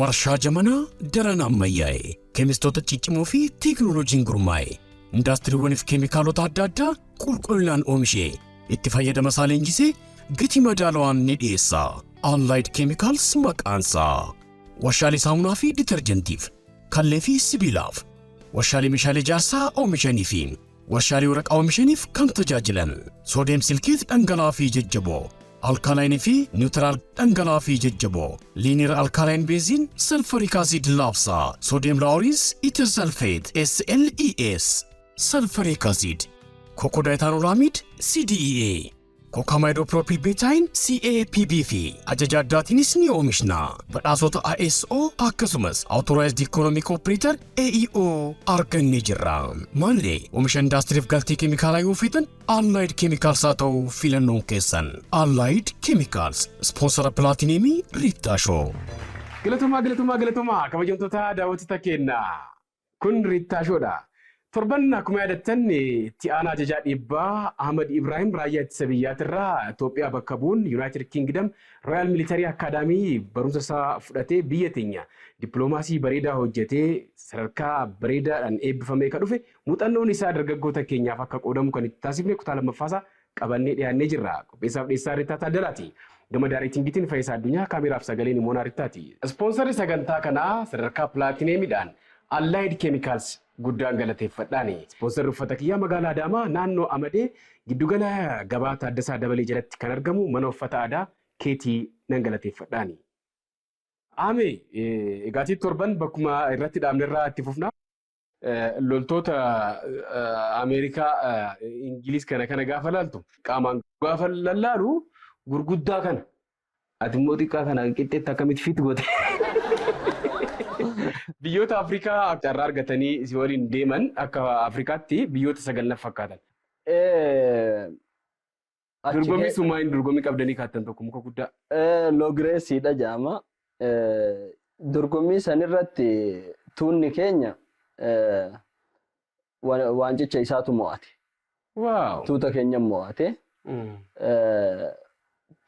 Warshaa Jamanaa daran ammayyaa'e keemistoota ciccimoo fi teekinooloojiin gurmaa'e indaastiriiwwaniif keemikaalota adda addaa qulqullinaan oomishee itti fayyadama isaa leenjisee gatii madaalawaan ni dhiyeessa. Allied Chemicals maqaansaa. Warshaalee saamunaa fi ditarjentiif, kallee fi sibiilaaf, warshaalee meeshaalee ijaarsaa oomishanii fi warshaalee waraqaa oomishaniif kan tajaajilan sodium silicate dhangala'aa fi jajjaboo, alkaline fi neutral dhangala'aa fi jajjaboo, linear alkaline benzene, sulfuric acid laabsaa, sodium laureth ether sulfate SLES, sulfuric acid, cocodiethanolamide CDEA, cocamidopropyl betaine CAPB fi ajaja addaatiinis ni oomishna. Badhaasota ISO akkasumas Authorized Economic Operator AEO argannee jirra. Maarree, oomisha indaastiriif galtee keemikaalaa yoo feetan, Allied Chemicals haa ta'u filannoon keessan. Allied Chemicals, sponsor platinum Riittaa Show. Galatomaa, galatomaa, galatomaa, kabajamtoota daawwattoota keenya. Kun Riittaa Showdha. Torban akkuma yaadattan itti aanaa ajajaa dhibbaa Ahmad Ibrahim raayyaa ittisa biyyaatirraa Itoophiyaa bakka bu'uun United Kingdom Royal Military Academy barumsa isaa fudhatee biyya teenya dippiloomaasii bareedaa hojjetee sadarkaa bareedaadhaan eebbifamee kan dhufe muuxannoon isaa dargaggoota keenyaaf akka qoodamu kan itti taasifne kutaa lammaffaasaa qabannee dhiyaannee jirra. Qopheessaaf dhiyeessaa Riittaa Taaddalaati. Gama directingiitiin Fayyisaa Addunyaa, kaameraaf sagaleen Imoonaa Rittaati. Sponsorri sagantaa kanaa sadarkaa platinumiidhaan Allied Chemicals guddaan galateeffadhaani. Sponsorri uffata kiyyaa magaalaa Adaamaa naannoo Amadee giddugala gabaa Taaddasaa Dabalee jalatti kan argamu mana uffata aadaa Keetii nan galateeffadhaani. Ame egaatii torban bakkuma irratti dhaabnerraa itti fufna. Loltoota Ameerikaa, Ingiliis kana gaafa laaltu, qaamaan gaafa lallaalu gurguddaa kana. Ati immoo xiqqaa kana qixxeetti akkamitti fit goote? Biyyoota Afrikaa carraa argatanii si waliin deeman akka Afrikaatti biyyoota sagal naf fakkaatan. Dorgommii sumaa dorgommii qabdanii kaattan tokko muka guddaa. Log raceiidha jedhama. Dorgommii sanirratti tuunni keenya waancicha isaatu mo'ate. Tuuta keenya mo'ate.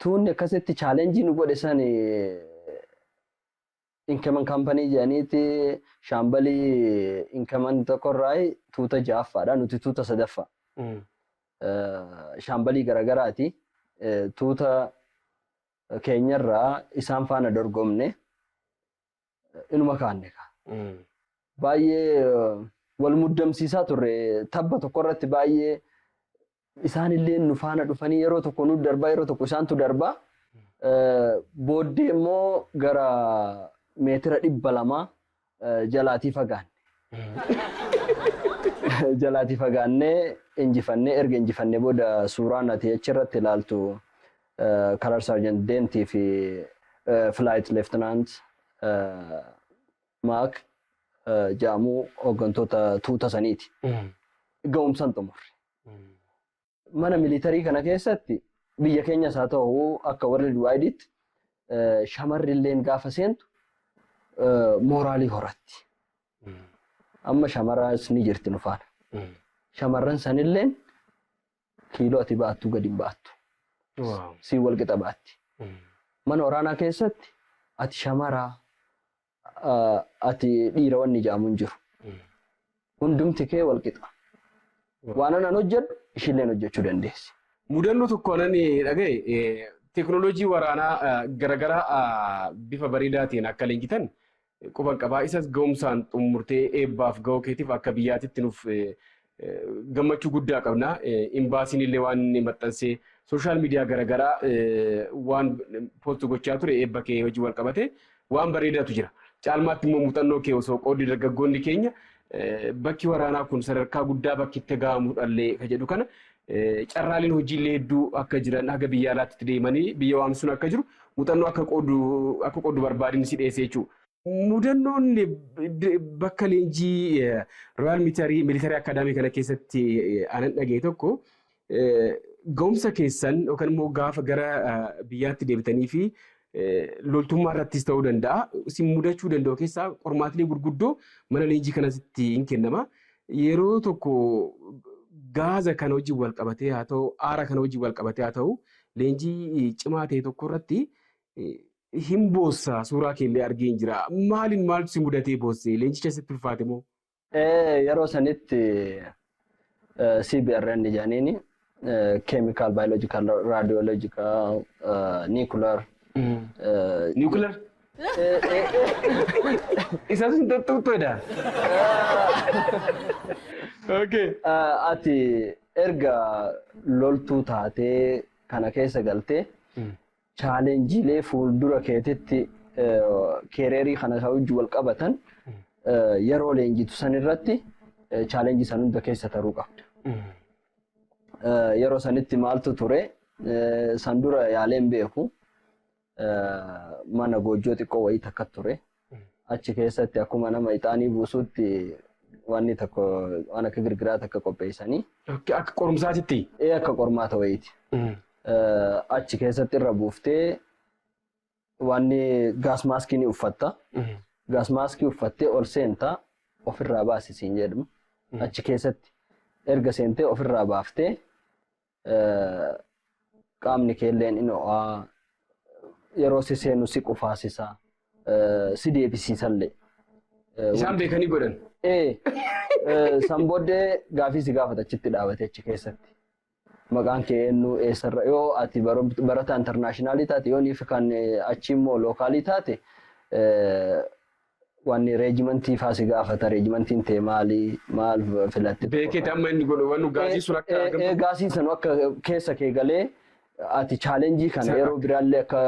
Tuunni akkasitti challenge nu godhe san Inkeman Company jedhaniiti, shaambalii Inkeman tokkorraa tuuta ja'affaadha. Nuti tuuta sadaffaa. Shaambalii garagaraati. Tuuta keenyarraa isaan faana dorgomne, inuma kaanne. Baay'ee wal muddamsiisaa turre tabba tokkorratti. Baay'ee isaan illee nu faana dhufanii, yeroo tokko nu darbaa, yeroo tokko isaantu darbaa. Booddee immoo gara meetira 200 jalaatii fagaanne. Jalaatii fagaannee injifannee. Erga injifannee booda suuraan ati achirratti ilaaltu Colour Sergeant Deentii fi Flight Lieutenant Maak jedhamu hooggantoota tuuta saniiti. Ga'umsan xumurre. Mana military kana keessatti biyya keenyas haa ta'u akka world wideitti shamarri illeen gaafa seentu morale horatti. Amma shamaraas ni jirti nu faana. Shamarran sanilleen kiiloo ati baattu gadi hin baattu. Siin wal qixa baatti. Mana waraanaa keessatti ati shamaraa, ati dhiira wanni jedhamu hin jiru. Hundumti kee wal qixa. Waan anan hojjedhu ishilleen hojjechuu dandeessi. Mudannoo tokko anan dhagaye, teekinooloojii waraanaa garaagaraa bifa bareedaatiin akka leenjitan quban qabaa. Isas ga'umsaan xumurtee eebbaaf ga'uu keetiif akka biyyaatitti nuuf gammachuu guddaa qabna. Imbaasiin illee waan inni maxxansee social media garaagaraa waan post gochaa ture eebba kee hojii wal qabate waan bareedaatu jira. Caalmaatti immoo muuxannoo kee osoo qooddi, dargaggoonni keenya bakki waraanaa kun sadarkaa guddaa bakki itti gahamudhallee ka jedhu kana, carraaleen hojiilee hedduu akka jiran, haga biyya alaatti deemanii biyya waamsuun akka jiru muuxannoo akka qooddu barbaadin si dhiyeesse jechuudha. Mudannoon bakka leenjii Royal Military Academy kana keessatti anan dhagaye tokko, ga'umsa keessan yookaan immoo gaafa gara biyyaatti deebitanii fi loltummaa irrattis ta'uu danda'a. Isin mudachuu danda'u keessaa qormaatilee gurguddoo mana leenjii kanatti hin kennama. Yeroo tokko gaaza kana wajjin wal qabatee haa ta'u, aara kana wajjin wal qabatee haa ta'u, leenjii cimaa ta'e tokko irratti Hin boossa, suuraa keellee argeen jira. Maaliin, maaltu si mudatee boosse? Leenjicha sitti ulfaate moo? Yeroo sanitti CBRN jedhaniini, chemical, biological, radiological, nuclear. Nuclear? Isas hin tuttuqxedha. Okay. Ati erga loltuu taatee kana keessa galtee, challengeiilee fuuldura keetitti careerii kana wajjin wal qabatan yeroo leenjitu san irratti challengeii san hunda keessa taruu qabda. Yeroo sanitti maaltu ture? San dura yaaleen beeku, mana goojjoo xiqqoo wayii takka ture. Achi keessatti akkuma nama ixaanii buusuutti wanni tokko waan akka girgiraa takka qopheessanii. Akka qorumsaatitti? Ee, akka qormaata wayiiti. Achi keessatti irra buuftee wanni gas maskii ni uffatta. Gas maskii uffattee ol seentaa, ofirraa baasi siin jedhamu. Achi keessatti erga seentee ofirraa baaftee, qaamni keelleen inni ho'aa, yeroo si seenu si qufaasisa, si deebisiisallee. Isaan beekanii godhan. Ee, san booddee gaafii si gaafata achitti dhaabate achi keessatti. Maqaan kee eenyu, eessarra, yoo ati barataa internationalii taate, yoo niif kan achi immoo localii taate, wanni regimentii faa si gaafata, regimentiin tee maali, maal filatte. Beekeeti amma inni godhu wannu gaazii sun akka argamu. Gaasiin sun akka keessa kee galee ati challengeii kana yeroo biraallee akka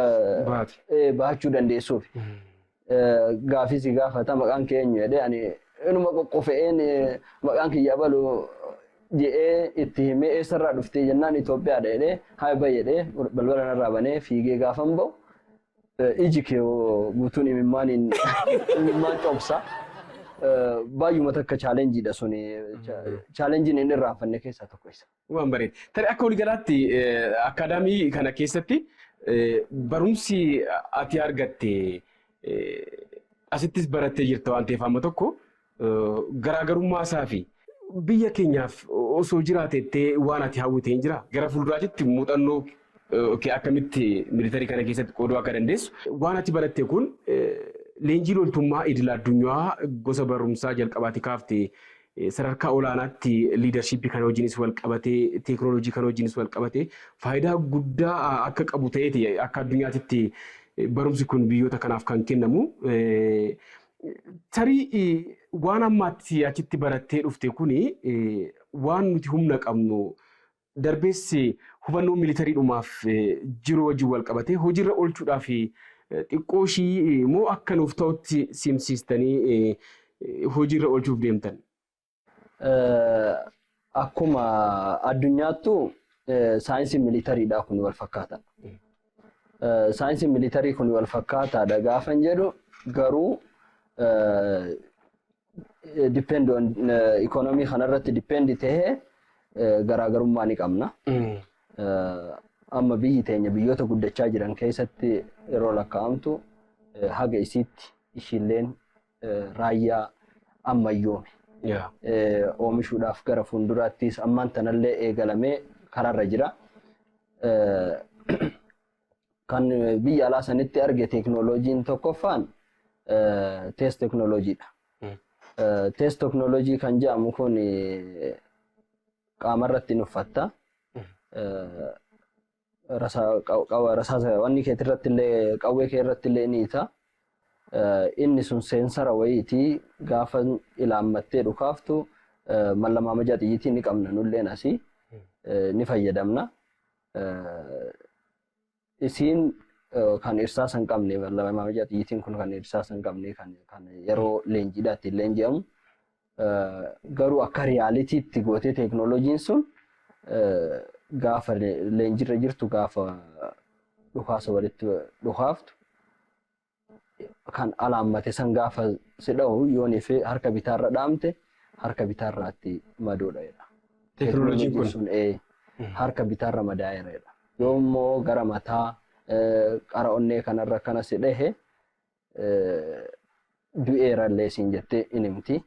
baachuu dandeessuuf. Gaafii si gaafata, maqaan kee eenyu jedhee, ani inuma qoqqofe'een maqaan kiyya balu jedhee itti himee, eessarraa dhuftee jennaan Itoophiyaadha jedhee, haa bayi jedhee balbala narraa banee fiigee gaafan ba'u, iji kee guutuun imimmaaniin imimmaan cobsa. Baay'uma takka challengeiidha suni. Challengeiin inni irraanfanne keessaa tokko isa. Waan bareeda. Tarii akka waliigalaatti akaadaamii kana keessatti barumsi ati argatte, asittis barattee jirta waan ta'eef, amma tokko garaagarummaa isaa fi biyya keenyaaf osoo jiraatettee waan ati hawwite hin jira. Gara fuulduraatti muuxannoo akkamitti militarii kana keessatti qooduu akka dandeessu, waan ati baratte kun leenjii loltummaa idil addunyaa gosa barumsaa jalqabaati kaaftee sadarkaa olaanaatti leadershipii kana wajjinis wal qabatee, teekinooloojii kana wajjinis wal qabatee faayidaa guddaa akka qabu ta'eeti akka addunyaatitti barumsi kun biyyoota kanaaf kan kennamu. Tarii waan ammaatti achitti barattee dhufte kuni waan nuti humna qabnu darbees hubannoo militariidhumaaf jiru wajjin wal qabatee hojiirra oolchuudhaaf xiqqoo ishii moo akka nuuf ta'utti simsiistanii hojiirra oolchuuf deemtan? Akkuma addunyaattu saayinsii militariidhaa kun wal fakkaata. Saayinsii militarii kun wal fakkaataadha gaafan jedhu garuu, depend on economy kanarratti depend tahee garaagarummaa ni qabna. Amma biyyi teenya biyyoota guddachaa jiran keessatti yeroo lakkaa'amtu, haga isiitti ishiilleen raayyaa ammayyoome oomishuudhaaf gara fuulduraattis ammaan tanallee eegalamee karaarra jira. Kan biyya alaa sanitti arge teeknooloojiin tokkoffaan TESS teeknooloojiidha. TESS teeknooloojii kan jedhamu kun qaamarratti ni uffatta. Rasaasa wanni keetirratti illee, qawwee kee irratti illee ni ita. Inni sun sensora wayiitii, gaafa ilaammattee dhukaaftu mallamamajaa xiyyitii ni qabna, nulleen asii ni fayyadamna. Isiin kan irsaasa hin qabne, mallamamajaa xiyyitiin kun kan irsaasa hin qabne, kan yeroo leenjiidhaatti leenji'amu. Garuu akka realitytti gootee teeknooloojiin sun gaafa leenjiirra jirtu, gaafa dhukaasa walitti dhukaaftu, kan alaammate san gaafa si dha'u, yoonii fi harka bitaarra dhaamte, harka bitaarraatti madoodha jedha. Teeknooloojiin kun. Sun harka bitaarra madaa'eera jedha. Yoo immoo gara mataa, qara onnee kanarra akkana si dhahe, du'eera illee siin jettee in himti.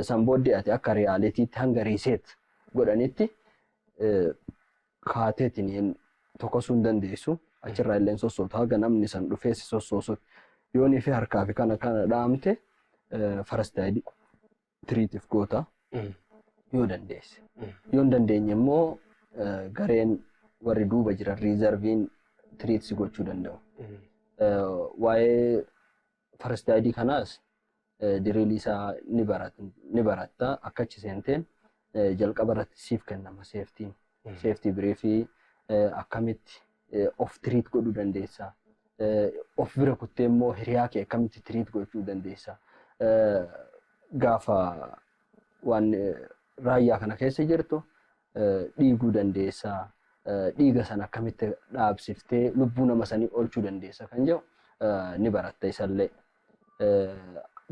San booddee ati akka realitytti hanga reset godhanitti kaateetiin tokkosuu hin dandeessu. Achirraa illee sossootu haga namni san dhufee si sossoosutti. Yoonii fi harkaa fi kana kana dhaamte first aid treatiif goota yoo dandeesse. Yoo hin dandeenye immoo gareen warri duuba jiran, reserveiin, treat si gochuu danda'u. Waa'ee first aid kanaas drillii isaa ni baratta. Akka achi seenteen jalqaba irratti siif kennama safetyn. Safety briefii, akkamitti of treat godhuu dandeessa. Of bira kuttee immoo hiriyaa kee akkamitti treat gochuu dandeessa. Gaafa waan raayyaa kana keessa jirtu dhiiguu dandeessa. Dhiiga sana akkamitti dhaabsiftee lubbuu nama sanii oolchuu dandeessa kan jedhu ni baratta isallee.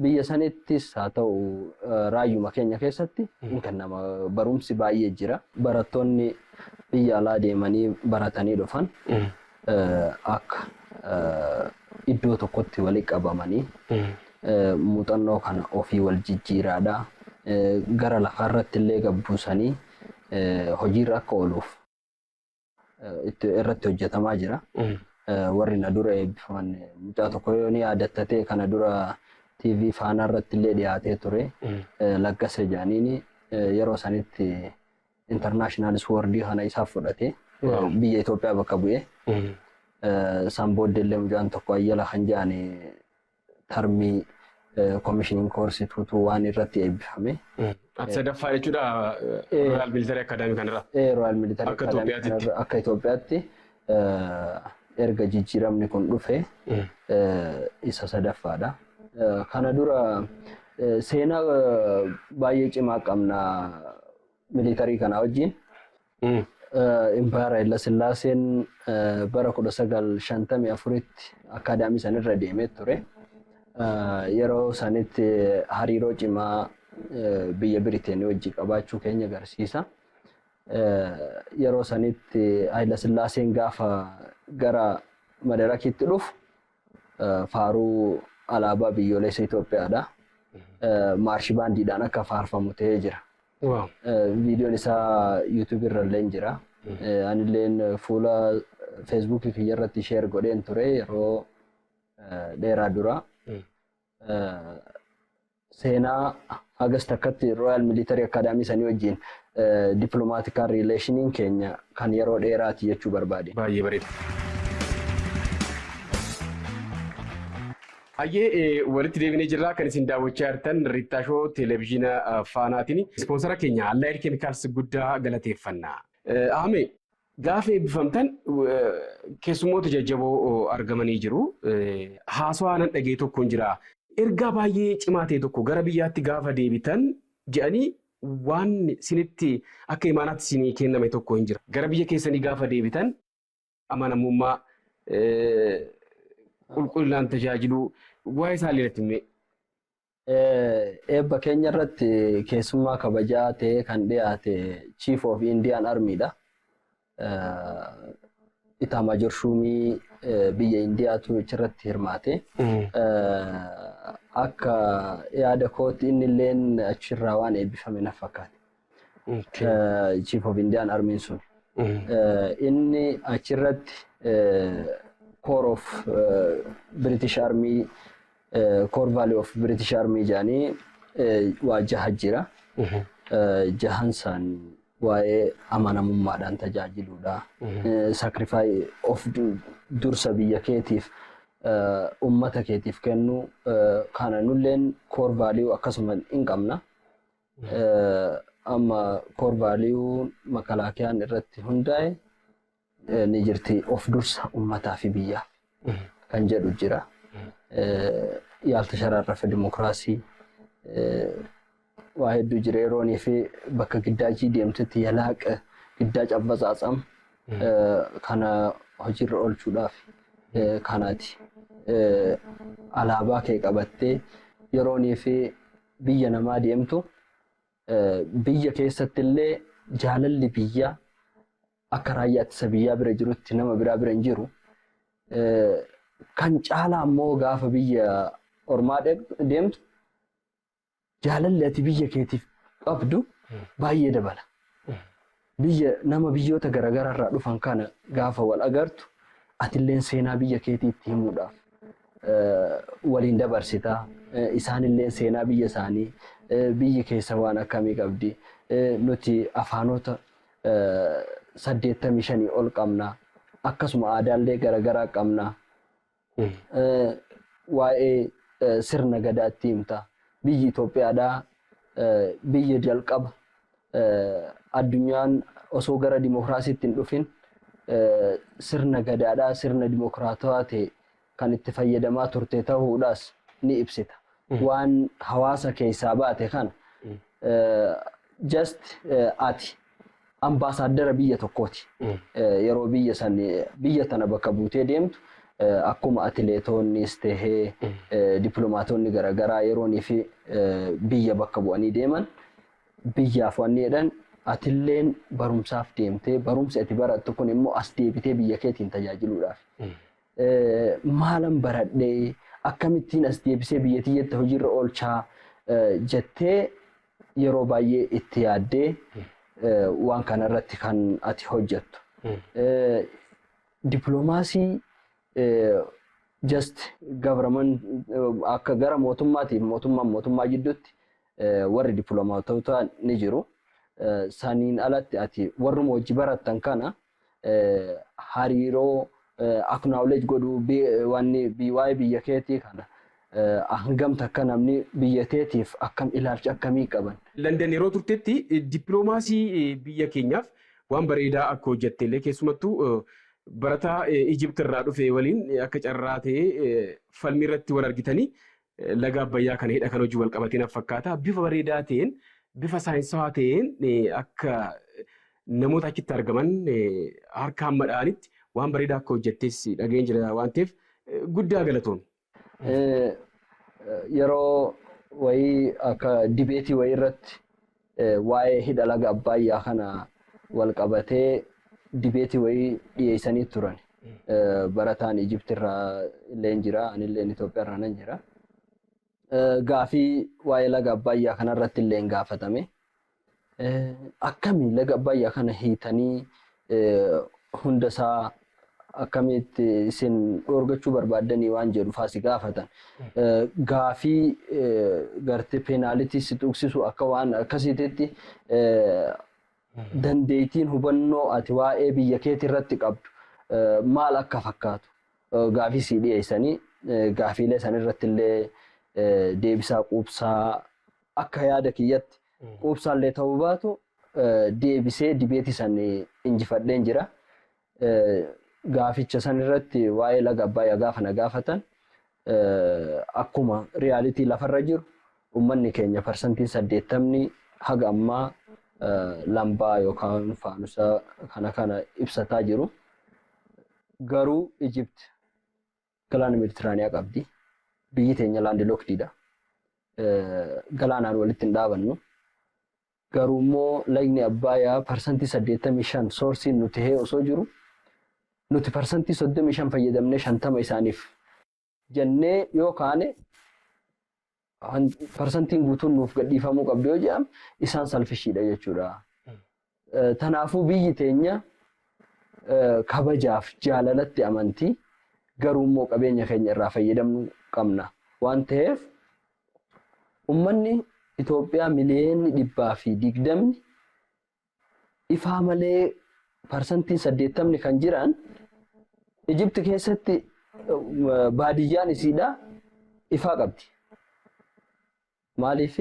Biyya sanittis haa ta'u, raayyuma keenya keessatti hin kennama, barumsi baay'ee jira. Barattoonni biyya alaa deemanii baratanii dhufan akka iddoo tokkotti walitti qabamanii muuxannoo kana ofii wal jijjiiraadha. Gara lafaarratti illee gabbuusanii hojiirra akka ooluuf irratti hojjetamaa jira. Warri na dura eebbifaman, mucaa tokko yoo ni yaadatta ta'e, kana dura TV Faanaa irratti illee dhiyaatee ture. Laggasa jedhaniini, yeroo sanitti international swordii kana isaaf fudhate, biyya Itoophiyaa bakka bu'ee. San booddee illee mucaan tokko Ayyala kan jedhani termii commissioning course tuutuu waan irratti eebbifame. Ati sadaffaa jechuudha Royal Military Academy kanarra. Royal Military Akka Itoophiyaatti. Akka Itoophiyaatti erga jijjiiramni kun dhufe isa sadaffaadha. Kana dura seenaa baay'ee cimaa qabna military kana wajjin. Emperor Haayila Sillaaseen bara 1954tti akaadaamii sanirra deemee ture. Yeroo sanitti hariiroo cimaa biyya Biriteen wajjin qabaachuu keenya agarsiisa. Yeroo sanitti Haayila Sillaaseen gaafa gara madarakiitti dhufu faaruu alaabaa biyyoolessa Itoophiyaadha. Maarshi baandiidhaan akka faarfamu ta'ee jira. Viidiyoon isaa YouTube irra illee jira. Anilleen fuula Facebookii kiyya irratti share godheen ture yeroo dheeraa dura. Seenaa hagas takkatti Royal Military Academy sanii wajjin diplomatical relationiin keenya kan yeroo dheeraati jechuu barbaade. Baay'ee bareeda. Hayyee, walitti deebinee jirra. Kan isin daawwachaa jirtan Riittaa Show televezyiina Faanaatiin. Sponsora keenya Allied Chemicals guddaa galateeffanna. Ahme, gaafa eebbifamtan keessummoota jajjaboo argamanii jiru. Haasawaa nan dhagee tokko jira. Ergaa baay'ee cimaa ta'e tokko gara biyyaatti gaafa deebitan jedhanii waan sinitti akka imaanaatti isinii kenname tokko hin jira. Gara biyya keessanii gaafa deebitan amanamummaa, qulqullinaan tajaajiluu, waa'ee isaallee natti himee. Eebba keenya irratti keessummaa kabajaa ta'ee kan dhiyaate Chief of Indian Armydha. Itaamaajor Shuumii biyya Indiyaatu achirratti hirmaate. Akka yaada kootti inni illeen achirraa waan eebbifame na fakkaate. Chief of Indian Armyn sun. Inni achirratti Core of British Army, Core Value of British Army jedhanii waa jaha jira. Jahan san waa'ee amanamummaadhaan tajaajiluudha. Sacrifice of dursa biyya keetiif, ummata keetiif kennu, kana nulleen core value akkasuma hin qabna. Amma core value makalaakiyaan irratti hundaa'e ni jirti, of dursa ummataa fi biyyaaf kan jedhu jira. Yaaltashararrafe dimokiraasii waa hedduu jira. Yeroonii fi bakka giddaajii deemtetti yalaaqa giddaaj abbatsaatsam kana hojiirra oolchuudhaaf kanaati. Alaabaa kee qabattee yeroonii fi biyya namaa deemtu, biyya keessatti illee jaalalli biyyaa akka raayyaa ittisa biyyaa bira jirutti nama biraa bira hin jiru. Kan caalaa immoo gaafa biyya ormaa deemtu jaalalli ati biyya keetiif qabdu baay'ee dabala. Biyya nama biyyoota garaagaraa irraa dhufan kana gaafa wal agartu Atilleen seenaa biyya keetii itti himuudhaaf waliin dabarsita. Isaanillee seenaa biyya isaanii, biyyi keessa waan akkamii qabdi, nuti afaanota 85 ol qabna, akkasuma aadaallee garaagaraa qabna. Waa'ee sirna gadaatti himta. Biyyi Itoophiyaadhaa biyya jalqaba addunyaan osoo gara dimokiraasiitti hin dhufin sirna gadaadhaa, sirna dimokiraatawaa ta'e kan itti fayyadamaa turte ta'uudhaas ni ibsita. Waan hawaasa keessaa baate kana just ati ambaasaaddara biyya tokkooti. Yeroo biyya san, biyya tana bakka buutee deemtu, akkuma atileetonnis tahee dippiloomaatonni garaagaraa yeroonii fi biyya bakka bu'anii deeman biyyaaf wanni jedhan, atilleen barumsaaf deemtee barumsi ati barattu kun immoo as deebitee biyya keetiin tajaajiluudhaaf. Maalan baradhee, akkamittiin as deebisee biyya tiyyatti hojiirra oolchaa jettee yeroo baay'ee itti yaaddee waan kanarratti kan ati hojjettu. Dippiloomaasii just government akka gara mootummaatiif mootummaan mootummaa jidduutti warri dippiloomaatota ni jiru. Saniin alatti ati warruma hojii barattan kana hariiroo acknowledge godhuu, wanni waa'ee biyya keetii kana hangam takka namni biyya teetiif akkam ilaalcha akkamii qaban. London yeroo turtetti dippiloomaasii biyya keenyaaf waan bareedaa akka hojjette illee, keessumattuu barataa Ijipt irraa dhufe waliin akka carraa ta'ee falmii irratti wal argitanii laga Abbayyaa kana hidha kan hojii wal qabateen fakkaata. Bifa bareedaa ta'een, bifa saayinsawaa ta'een akka namoota achitti argaman harka hamma dha'anitti waan bareedaa akka hojjettes dhageen jira waan ta'eef guddaa galatoon. Yeroo wayii akka debate wayii irratti waa'ee hidha laga Abbayyaa kana wal qabatee debate wayii dhiyeessanii turan. Barataan Ijipt irraa illee jira, anillee Itoophiyaa irraa nan jira. Gaafii waa'ee laga Abbayyaa kanarratti illee gaafatame. Akkami laga Abbayyaa kana hiitanii hundasaa akkamitti isin dhoorgachuu barbaaddanii waan jedhu faasi gaafatan. Gaafii gartee penalty si tuqsisu akka waan akkasiititti dandeettiin hubannoo ati waa'ee biyya keetii irratti qabdu maal akka fakkaatu gaafii sii dhiyeessanii, gaafiilee san irratti illee deebisaa quubsaa, akka yaada kiyyatti quubsaallee ta'uu baatu, deebisee debate san injifadheen jira. Gaaficha san irratti waa'ee laga Abbayyaa gaafa na gaafatan, akkuma reality lafarra jiru uummanni keenya 80% haga ammaa lambaa yookaan faanusa kana kana ibsataa jiru. Garuu Ijipt galaana Meeditiraaniyaa qabdi. Biyyi teenya landlockedidha. Galaanaan walitti hin dhaabannu. Garuu immoo lagni Abbayyaa 85% sourceiin nuti tahee osoo jiru, nuti 35% fayyadamnee 50 isaaniif jennee yoo kaane, parsantiin guutuun nuuf gadhiifamuu qabdi yoo jedhame, isaan selfishiidha jechuudha. Tanaafuu biyyi teenya kabajaaf jaalalatti amantii, garuu immoo qabeenya keenya irraa fayyadamuu qabna waan ta'eef, uummanni Itoophiyaa 120 miliyoonni ifaa malee 80% kan jiran Ijipti keessatti baadiyyaan isiidha ifaa qabdi. Maaliif?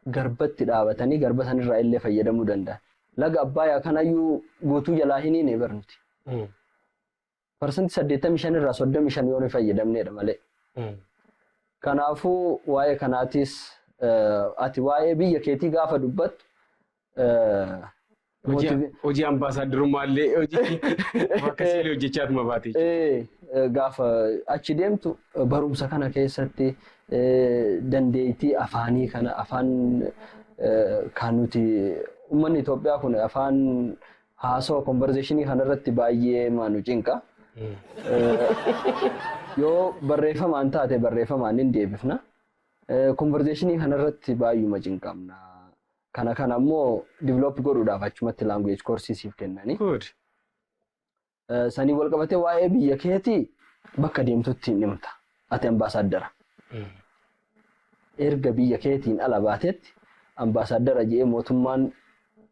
Garbatti dhaabatanii garba sanirraa illee fayyadamuu danda'an. Laga Abbaayyaa kanayyuu guutuu jalaa hin hiine bar nuti. 85% irraa 35 yoo fayyadamneedha malee. Kanaafuu waa'ee kanaatis ati waa'ee biyya keetii gaafa dubbattu Hojii ambaasaadarummaa illee, hojii akkasii illee hojjechaatuma baate. Gaafa achi deemtu barumsa kana keessatti dandeettii afaanii kana, afaan kan nuti uummanni Itoophiyaa kun afaan haasawa conversation kanarratti baay'ee maanu cinqa. Yoo barreeffamaan taate barreeffamaan hin deebifna. Conversation kanarratti baay'uma cinqamna. Kana ammoo develop godhuudhaaf achumatti language course siif kennani. Good. Sanii wal qabatee waa'ee biyya keetii bakka deemtutti hin himta. Ati ambaasaaddara. Erga biyya keetiin ala baatetti ambaasaaddara jedhee mootummaan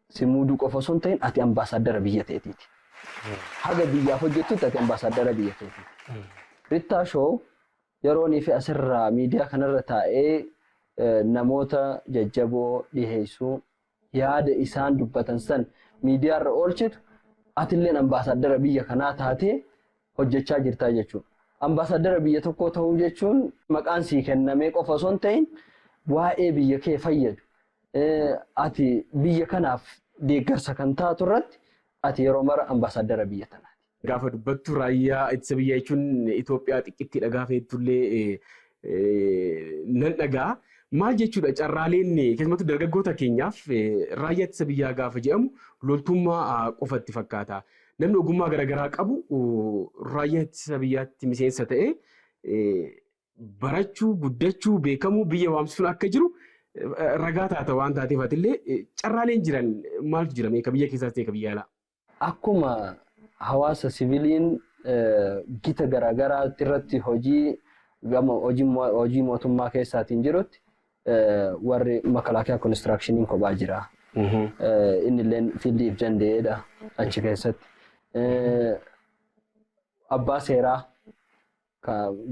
si muuduu qofa osoo hin ta'in, ati ambaasaaddara biyya teetiiti. Haga biyyaaf hojjettutti ati ambaasaaddara biyya keetiiti. Rittaa Show yeroonii fi asirraa miidiyaa kanarra taa'ee namoota jajjaboo dhiheessuu, yaada isaan dubbatan san miidiyaarra oolchitu, atilleen ambaasaaddara biyya kanaa taatee hojjechaa jirtaa jechuudha. Ambaasaaddara biyya tokkoo ta'uu jechuun maqaan sii kennamee qofa osoo hin ta'in, waa'ee biyya kee fayyadu, ati biyya kanaaf deeggarsa kan taatu irratti ati yeroo mara ambaasaaddara biyya tanaati. Gaafa dubbattu raayyaa ittisa biyyaa jechuun Itoophiyaa xiqqittiidha gaafa jettullee nan dhagaa. Maal jechuudha, carraaleen keessumattuu dargaggoota keenyaaf raayyaa ittisa biyyaa gaafa jedhamu loltummaa qofatti fakkaata. Namni ogummaa garaagaraa qabu raayyaa ittisa biyyaatti miseensa ta'ee barachuu, guddachuu, beekamuu, biyya waamsisuun akka jiru ragaa taata waan taateef, atillee carraaleen jiran maaltu jira mee, ka biyya keessaas ta'e ka biyya alaa? Akkuma hawaasa siviiliin gita garaagaraa irratti hojii gama hojii mootummaa keessaatiin jirutti, warri makalaakiyaa constructioniin kophaa jira. Inni illee fieldiif danda'eedha achi keessatti. Abbaa seeraa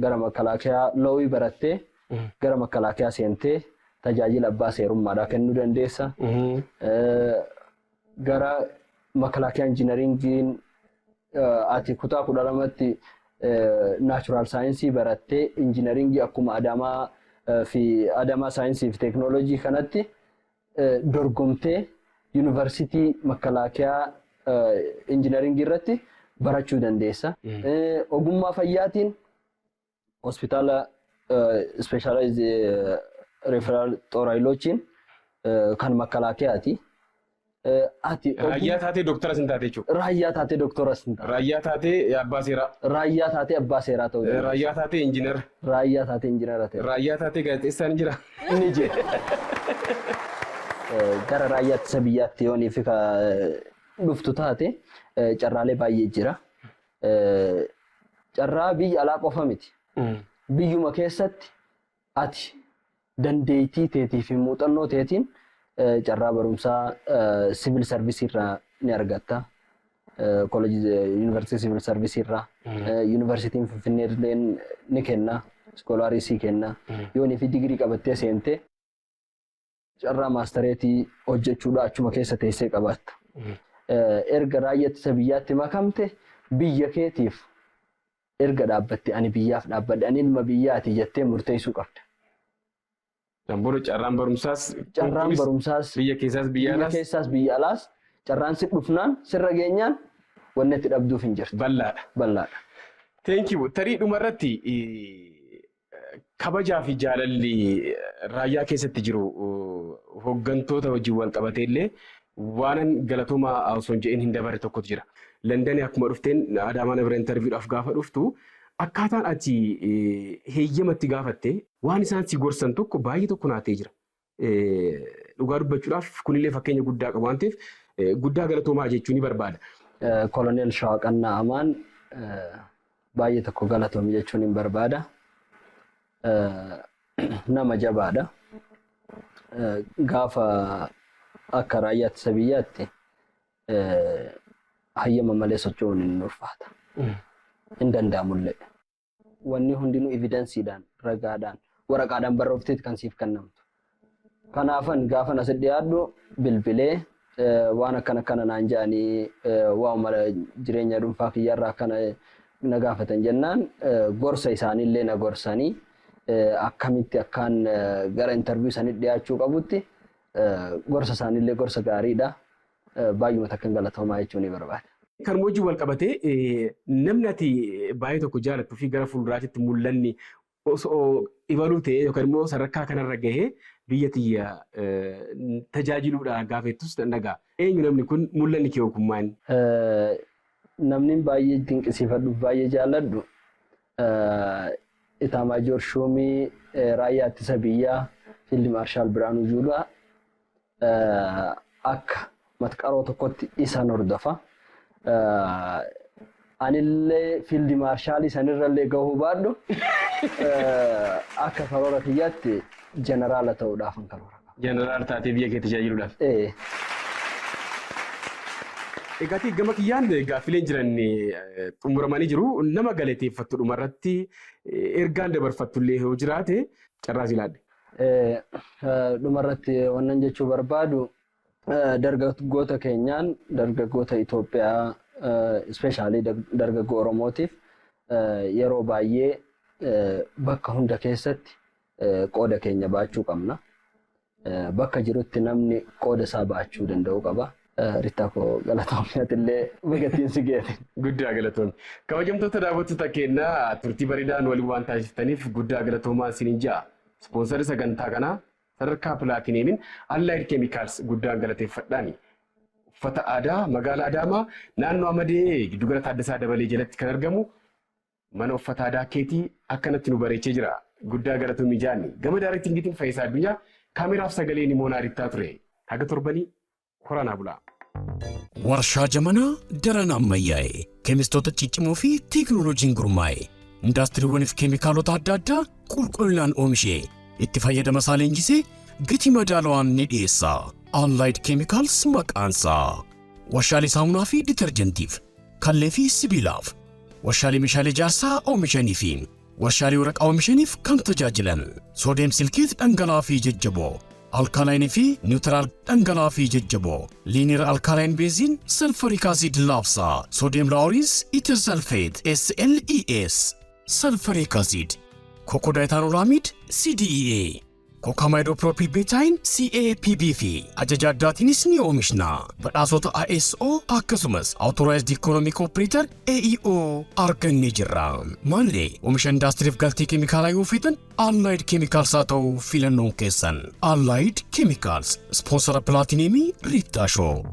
gara makalaakiyaa lawii barattee gara makalaakiyaa seentee tajaajila abbaa seerummaadhaa kennuu dandeessa. Gara makalaakiyaa engineeringiin ati kutaa 12tti natural science barattee engineeringii akkuma Adaamaa fi Adaamaa saayinsii fi teeknooloojii kanatti dorgomtee yuunivarsiitii makalaakiyaa engineeringii irratti barachuu dandeessa. Ogummaa fayyaatiin hospitaala specialized referral xooraayiloochiin kan makalaakiyaati. Ati Raayyaa taatee dooktaras hin taate jechuudha. Raayyaa taatee dooktoras hin taate. Raayyaa taatee abbaa seeraa. Raayyaa taatee abbaa seeraa ta'uu dandeessa. Raayyaa taatee injiinara. Raayyaa taatee injiinara ta'e. Raayyaa taatee gaazexeessaan ni jira. Ni jira. Gara raayyaa ittisa biyyaatti yoonii fi dhuftu taate carraalee baay'ee jira. Carraa biyya alaa qofa miti. Biyyuma keessatti ati dandeettii teetii fi muuxannoo teetiin carraa barumsaa civil service irraa ni argatta. Koolejii yuunivarsiitii civil service irraa. Yuunivarsiitiin Finfinnee illee ni kenna. Scholarii sii kenna. Yoonii fi digirii qabattee seentee carraa maastareetii hojjechuudha achuma keessa teessee qabaatta. Erga raayyaa ittisa biyyaatti makamte, biyya keetiif erga dhaabbatte, ani biyyaaf dhaabbadhe, ani ilma biyyaati jettee murteessuu qabda. Booda carraan barumsaas Carraan barumsaas biyya keessaas biyya biyya alaas keessaas biyya alaas carraan si dhufnaan sirra geenyaan wanni itti dhabduuf hin jirtu. Bal'aadha. Bal'aadha. Thank you. Tarii dhumarratti kabajaa fi jaalalli raayyaa keessatti jiru hooggantoota wajjin wal qabatee illee waanan galatoomaa osoo hin jedhin hin dabarre tokkotu jira. Londonii akkuma dhufteen Adaamaa na bira interviewdhaaf gaafa dhuftu, akkaataan ati heeyyamatti gaafatte, waan isaan si gorsan tokko baay'ee tokko naatee jira. Dhugaa dubbachuudhaaf kunillee fakkeenya guddaa qabu waan ta'eef guddaa galatoomaa jechuu ni barbaada. Koloneel Shawaaqannaa Amaan baay'ee tokko galatoomi jechuun hin barbaada. Nama jabaadha. Gaafa akka raayyaa ittisa biyyaatti hayyama malee socho'uun hin ulfaata. Hin danda'amullee. Wanni hundinuu evidenceiidhaan, ragaadhaan, waraqaadhaan barroofteeti kan siif kennamtu. Kanaafan gaafan asi dhiyaadhu bilbilee waan akkana akkana naan jedhanii, waan jireenya dhuunfaa kiyyarraa akkana na gaafatan jennaan, gorsa isaaniillee na gorsanii, akkamitti akkaan gara interview sanii dhiyaachuu qabutti gorsa isaaniillee gorsa gaariidha. Baay'uma takkan galatoomaa jechuun ni barbaada. Kan wajjin wal qabatee namni ati baay'ee tokko jaalattuu fi gara fuulduraatti mul'anni osoo ibaluu ta'e yookaan immoo sadarkaa kanarra gahee biyya tiyya tajaajiluudha gaafa jettus nan dhaga'a. Eenyu namni kun, mul'anni kee ogummaan? Namni baay'ee dinqisiifadhu, baay'ee jaalladhu, Itaamaajoor Shuumii Raayyaa Ittisa Biyyaa Fiild Maarshaal Biraanuu Juulaa akka matqaroo tokkotti isaan hordofa. Anillee field marshalii sanirrallee gahuu baadhu, akka karoora kiyyaatti jeneraala ta'uudhaaf kan karoora qaba. Jeneraal taatee biyya kee tajaajiluudhaaf. Ee. Egaa gama kiyyaan gaaffileen jiran xumuramanii jiru. Nama galateeffattu dhumarratti ergaan dabarfattullee yoo jiraate carraa si laadhe. Dhumarratti wannan jechuu barbaadu, dargaggoota keenyaan, dargaggoota Itoophiyaa, especially dargaggoo Oromootiif, yeroo baay'ee bakka hunda keessatti qooda keenya baachuu qabna. Bakka jirutti namni qooda isaa baachuu danda'uu qaba. Rittaa koo, galatoomiyaatillee bigattiin si geete. Guddaa galatoomii. Kabajamtoota daawwattoota keenyaa, turtii bareedaan waliin waan taasiftaniif guddaa galatoomaa isiniin ja'a. Ispoonsarri sagantaa kanaa sadarkaa pilaatineemiin Allied Chemicals guddaan galateeffadhaani. Uffata aadaa magaalaa Adaamaa, naannoo Amadee, giddugala Taaddasaa Dabalee jalatti kan argamu mana uffata aadaa keetii akkanatti nu bareechee jira. Guddaa galatoomii jaanni. Gama directingiitiin Fayyisaa Addunyaa, kaameraaf sagaleen immoo Rittaa ture. Haga torbanii horanaa bulaa. Warshaa Jamanaa daran ammayyaa'e, keemistoota ciccimoo fi teekinooloojiin gurmaa'e, indaastiriiwwaniif keemikaalota adda addaa qulqullinaan oomishee, itti fayyadama isaa leenjisee, gatii madaalawaan ni dhiyeessa. Allied Chemicals maqaansaa. Warshaalee saamunaa fi ditarjentiif, kallee fi sibiilaaf, warshaalee meeshaalee ijaarsaa oomishanii fi warshaalee waraqaa oomishaniif kan tajaajilan sodium silicate dhangala'aa fi jajjaboo, alkaline fi neutral dhangala'aa fi jajjaboo, linear alkaline benzene, sulfuric acid laabsaa, sodium laureth ether sulfate SLES, sulfuric acid, cocodiethanolamide CDEA, cocamidopropyl betaine CAPB fi ajaja addaatiinis ni oomishna. Badhaasota ISO akkasumas Authorized Economic Operator AEO argannee jirra. Maallee oomisha indaastiriif galtee keemikaalaa yoo feetan, Allied Chemicals haa ta'u filannoon keessan. Allied Chemicals, sponsora pilaatineemii Riittaa Show.